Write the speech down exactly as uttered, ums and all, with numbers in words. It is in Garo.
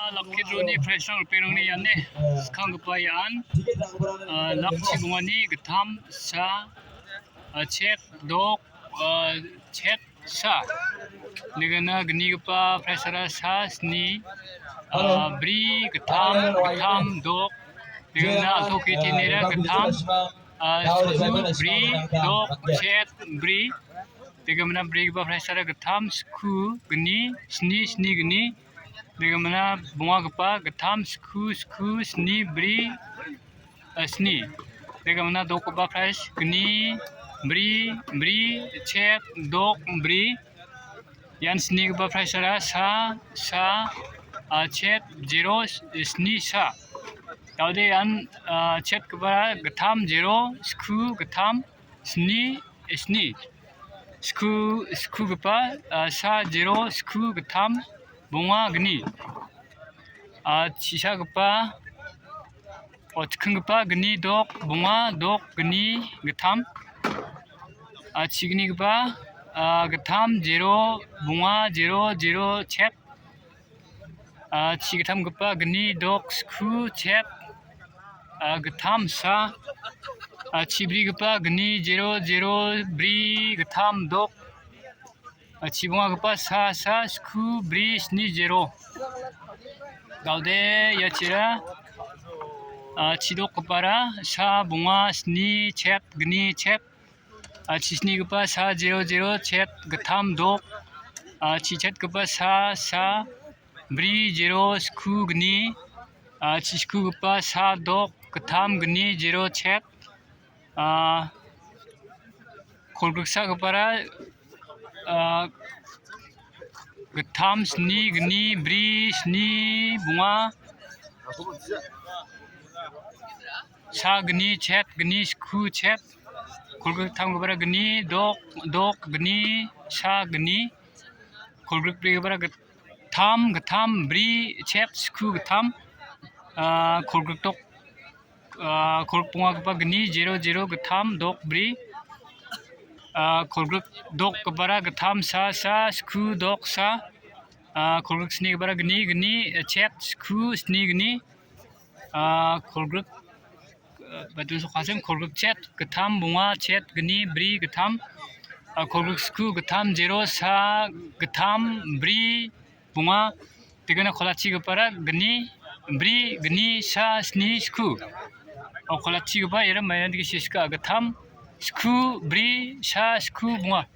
Lucky draw-ni prize-rang ripengrangni ian skanggipa ian, ah, lak chibongani gittam, sa, ah, chet, dok, ah, chet, sa. Nigana gnigipa prize-ara sa, sni, ah, bri, gittam, gittam, dok. Nigana alto kiti nera gittam, ah, sku, bri, dok, chet, bri. Nigana brigipa prize-ara gittam, sku, gni, sni, sni, gni. Nigana bongagipa gittam, sku, sku, sni, bri, ah, sni. Nigana dokgipa prize gni, bri, bri, chet, dok, bri. Ian snigipa prize-ara sa, sa, ah, chet, zero, sni, sa. Daode ian, ah, chetgipa gittam, zero, sku, gittam, sni, sni. Sku, skugipa, ah, sa, zero, sku, gittam, bonga, gni. Ah, chisagipa, o, chikinggipa gni, dok, bonga, dok, gni, gittam. Ah, chignigipa, ah, gittam, zero, bonga, zero, zero, chet. Ah, chigittamgipa gni, dok, sku, chet, ah, gittam, sa. Ah, chibrigipa gni, zero, zero, bri, gittam, dok. Ah, chibongagipa sa, sa, sku, bri, sni, zero. Daode ia chira, ah, chidokgipara sa, bonga, sni, chet, gni, chet. Ah, chisnigipa sa, zero, zero, chet, gittam, dok. Ah, chichetgipa sa, sa, bri, zero, sku, gni. Ah, chiskugipa sa, dok, gittam, gni, zero, chet. Ah, kolgriksagipara, ah, gittam, sni, gni, bri, sni, bonga, sa, gni, chet, gni, sku, chet. Kolgrik gittamgipara gni, dok, dok, gni, sa, gni. Kolgrik brigipara gittam, gittam, bri, chet, sku, gittam. Ah, kolgrik dok, ah, kolgrik bongagipa gni, zero, zero, gittam, dok, bri. Ah, kolgrik dokgipara gittam, sa, sa, sku, dok, sa. Ah, kolgrik snigipara gni, gni, chet, sku, sni, gni. Ah, kolgrik, ah, badun sokasem, kolgrik chet, gittam, bonga, chet, gni, bri, gittam. Ah, kolgrik sku, gittam, zero, sa, gittam, bri, bonga. Degana kolachigipara gni, bri, gni, sa, sni, sku. O kolachigipa era maina digi siska gittam, sku, bri, sa, sku, bonga.